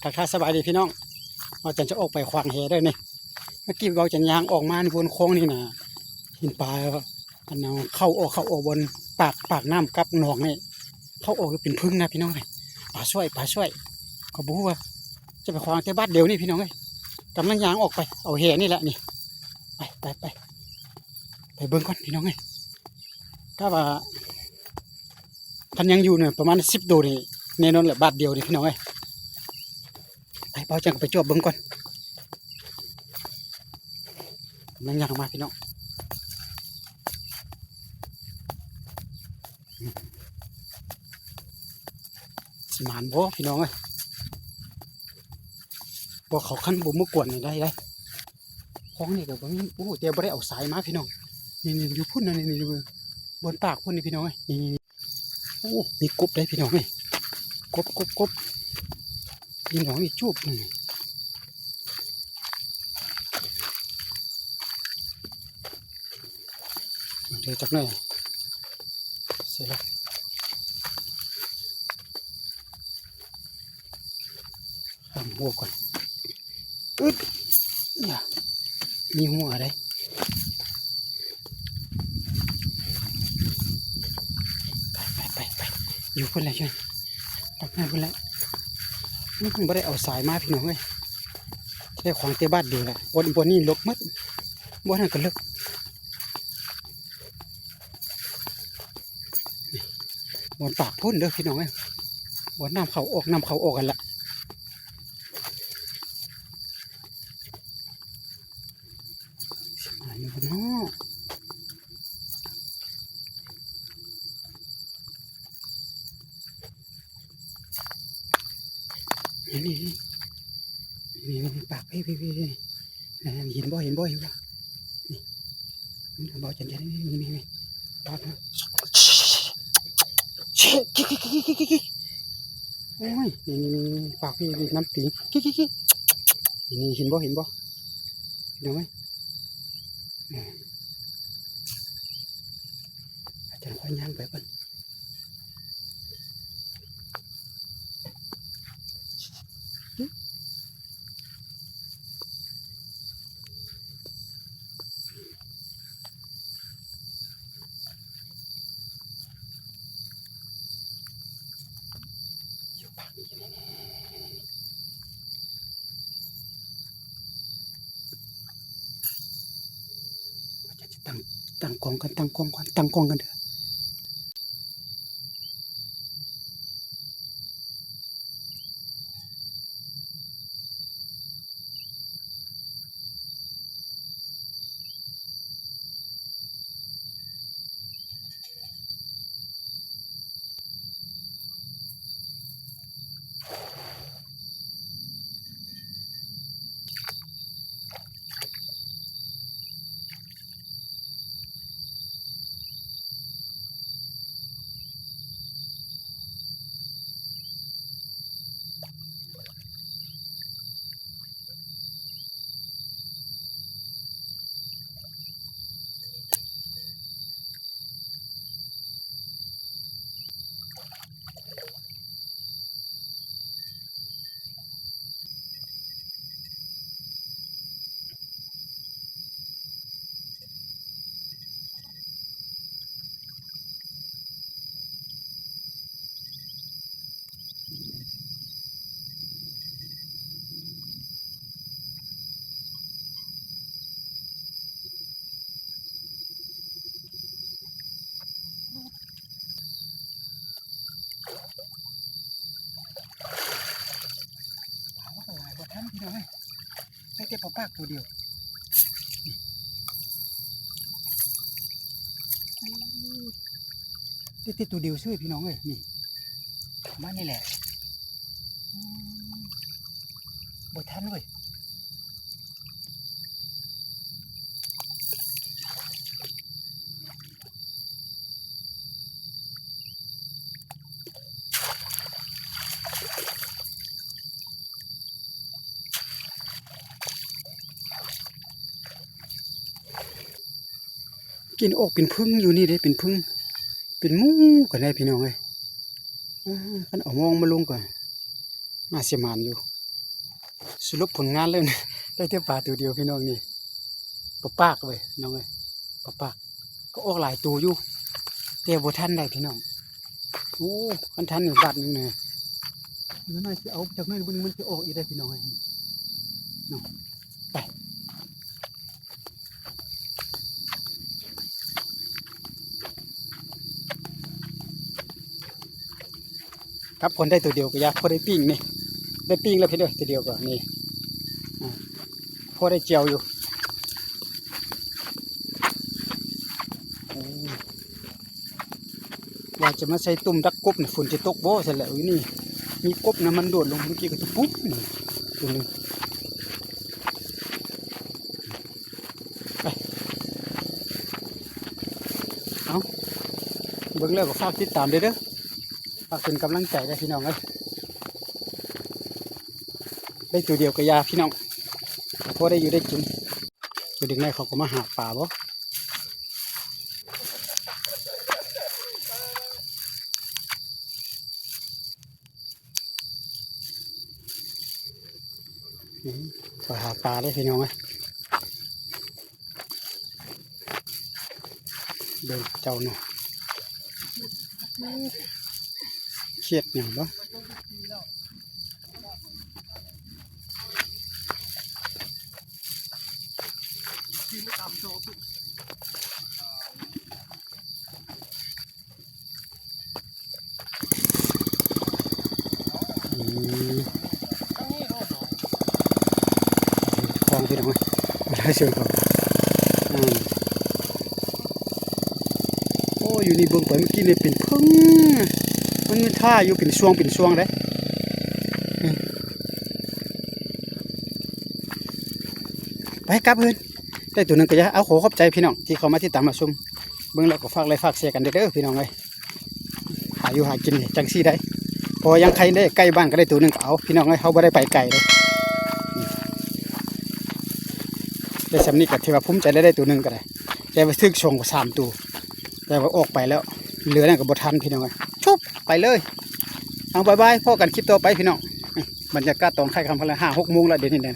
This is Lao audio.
ທັກທາຍສະບາຍດີພີ່ນ້ອງ, ເວົ້າຈັນຈະອອກໄປຂວາງແຫເດີນີ້. ເມື່ອກີ້ເວົ້າຈັນຍ່າງອອກມານີ້ ບົນຄອງນີ້ນະ ເຫັນປາ ອັນນັ້ນ ເຂົ້າອອກ ເຂົ້າອອກ ບ່ອນປາກ ປາກນ້ຳກັບໜອງນີ້ ເຂົ້າອອກຢູ່ເປັນຜຶ່ງນະພີ່ນ້ອງເອີຍ. ປາຊ່ວຍ ປາຊ່ວຍ ກໍບໍ່ຮູ້ວ່າຈະໄປຂວາງແຕ່ບາດດຽວນີ້ພີ່ນ້ອງເອີຍ. ກຳລັງຍ່າງອອກໄປເອົາແຫນີ້ແຫຼະນີ້. ໄປ ໄປ ໄປ ໄປເບິ່ງກ່ອນພີ່ນ້ອງເອີຍ. ກະວ່າຄັນຍັງຢູ່ນີ້ປະມານສິບໂຕນີ້ແນ່ນອນແຫຼະ ບາດດຽວນີ້ພີ່ນ້ອງເອີຍ. ໄປ ເບົາຈັນໄປຈວບເບິ່ງກ່ອນ. ກຳລັງຍ່າງມາພີ່ນ້ອງ, ຊິໝານບໍ່ພີ່ນ້ອງເອີຍ. ບໍ່ ເຂົາຄັນບໍ່ມາກວນນີ້ໄດ້ ໄດ້. ຂອງນີ້ກໍບໍ່ມີ. ໂອ້ ແຕ່ບໍ່ໄດ້ເອົາສາຍມາພີ່ນ້ອງ. ນີ້ໆ ຢູ່ພຸ້ນນະ ນີ້ໆ ຢູ່ບົນປາກພຸ້ນນີ້ພີ່ນ້ອງເອີຍ. ນີ້ໆ ໂອ້ ມີກົບເດ້ພີ່ນ້ອງເອີຍ. ກົບ ກົບ ກົບ ນີ້ນ້ອງນີ້ຈູບນີ້. ເດີຈັກໜ້ອຍ ໃສ່ລະ ຕຳຫົວກ່ອນ. ອຶດ ຍາ ມີຫົວເດ້. ໄປ ໄປ ໄປ ຢູ່ພຸ້ນແຫຼະ ຢູ່ຕັກນ້ຳພຸ້ນແຫຼະ. ອືມ ບໍ່ໄດ້ເອົາສາຍມາພີ່ນ້ອງເອີຍ. ໄດ້ຂອງແຕ່ບາດດຽວແຫຼະ. ບ່ອນ ບ່ອນນີ້ເລິກໝົດ, ບ່ອນນັ້ນກໍເລິກ. ບ່ອນປາກພຸ້ນເດີພີ່ນ້ອງເອີຍ, ບ່ອນນ້ຳເຂົ້າອອກ ນ້ຳເຂົ້າອອກຫັ້ນລະ. ຊິມາຢູ່ບໍ່ເນາະ? ນີ້ ນີ້ ນີ້ ນີ້ ນີ້ ປາກ ພີ້ ພີ້ ພີ້ ນີ້. ນັ້ນ ເຫັນບໍ່ ເຫັນບໍ່ ເຫັນບໍ່? ນີ້ ນີ້ ເບົາຈັນ ນີ້ ນີ້ ນີ້ ນີ້ ປາກ ໂອ້ຍ ນີ້ ນີ້ ນີ້ ປາກ ພີ້ ນີ້ ນ້ຳຕີງ ກິ ກິ ກິ. ນີ້ ນີ້ ເຫັນບໍ່ ເຫັນບໍ່? ເຫັນໄໝ? ອືມ ອາຈານຄ່ອຍຍ່າງໄປກ່ອນ. ຕັ້ງ ຕັ້ງກ້ອງກ່ອນ ຕັ້ງກ້ອງກ່ອນ ຕັ້ງກ້ອງກ່ອນເດີ. ປາມັນກໍຫຼາຍບໍ່ທັນພີ່ນ້ອງເອີຍ, ໄດ້ແຕ່ປາປາກໂຕດຽວ. ໄດ້ແຕ່ໂຕດຽວເສີຍພີ່ນ້ອງເອີຍ. ນີ້ ປະມານນີ້ແຫຼະ. ອືມ ບໍ່ທັນເວີຍ. ກິນອອກເປັນຜຶ່ງຢູ່ນີ້ເດ້ ເປັນຜຶ່ງ ເປັນໝູ່ກໍໄດ້ພີ່ນ້ອງເອີຍ. ອາ ຄັນເອົາມອງມາລົງກໍໜ້າຊິໝານຢູ່. ສະຫຼຸບຜົນງານແລ້ວນີ້ ໄດ້ແຕ່ປາໂຕດຽວພີ່ນ້ອງນີ້ ປາປາກເວີຍພີ່ນ້ອງເອີຍ ປາປາກ ກໍອອກຫຼາຍໂຕຢູ່ ແຕ່ບໍ່ທັນໄດ້ພີ່ນ້ອງ. ໂອ້ ຄັນທັນນີ້ບາດໜຶ່ງນີ້ ມັນໜ້າຊິເອົາຈັກໜ້ອຍເບິ່ງ ມັນຊິອອກອີກໄດ໋ພີ່ນ້ອງເອີຍ ເນາະ ໄປ. ກັບຄົນໄດ້ໂຕດຽວກໍຢາກ ພໍໄດ້ປີ້ງນີ້ ໄດ້ປີ້ງແລ້ວພີ່ເດີ ໂຕດຽວກໍນີ້ ອາ ພໍໄດ້ແຈ່ວຢູ່ ໂອ້ ວ່າຈະມາໃສ່ຕຸ່ມດັກກົບນະ ຝົນຊິຕົກບໍ່ຊັ້ນແຫຼະ. ນີ້ມີກົບນະ ມັນໂດດລົງເມື່ອກີ້ກໍຕຸບປຸບ ໂຕໜຶ່ງ ໄປ ເອົາ ເບິ່ງແລ້ວກໍຝາກຕິດຕາມເດີ ເດີ ຝາກເປັນກຳລັງໃຈເດີພີ່ນ້ອງເອີຍ. ໄດ້ໂຕດຽວກໍຢ່າພີ່ນ້ອງ ພໍໄດ້ຢູ່ໄດ້ກິນ. ໄປດຶງໄດ້ ເຂົາກໍມາຫາປາບໍ່ ອືມ ໄປຫາປາເດ້ພີ່ນ້ອງເອີຍ. ເບິ່ງເຈົ້ານະ ຂຽດຫຍັງບໍ່? ອືມ ຂອງພີ່ນ້ອງເອີຍ ໄດ້ເຊີນຂອງ ອືມ ໂອ້ ຢູ່ນີ້ເບິ່ງໄປເມື່ອກີ້ນີ້ເປັນເຜິ້ງ ມັນມີທ່າຢູ່ເປັນຊ່ວງເປັນຊ່ວງເດ້ ອືມ ໄປກັບເຮືອນ ໄດ້ໂຕໜຶ່ງກໍຢ່າ ເອົາ ຂໍຂອບໃຈພີ່ນ້ອງທີ່ເຂົ້າມາຕິດຕາມຮັບຊົມ ເບິ່ງແລ້ວກໍຝາກໄລຄ໌ຝາກແຊກັນເດີ ເດີພີ່ນ້ອງເອີຍ. ຫາຢູ່ຫາກິນຈັ່ງຊີ້ໄດ້ ເພາະວ່າຍັງໄຄໄດ້ ໃກ້ບ້ານກໍໄດ້ໂຕໜຶ່ງກໍເອົາ ພີ່ນ້ອງເອີຍ ເຮົາບໍ່ໄດ້ໄປໄກເດ້. ໄດ້ສ່ຳນີ້ກໍຖືວ່າພູມໃຈແລ້ວ ໄດ້ໂຕໜຶ່ງກໍໄດ້ ແຕ່ວ່າຖືກສອງສາມໂຕ ແຕ່ວ່າອອກໄປແລ້ວ ເຫຼືອນັ້ນກໍບໍ່ທັນ ພີ່ນ້ອງເອີຍ ຊຸບ ໄປເລີຍ. ເອົາ ບາຍບາຍ ພໍ້ກັນຄລິບຕໍ່ໄປ ພີ່ນ້ອງ. ບັນຍາກາດຕອນຄ້າຍຄ່ຳ ຫ້າຫົກໂມງແລ້ວ ດຽວນີ້ນະ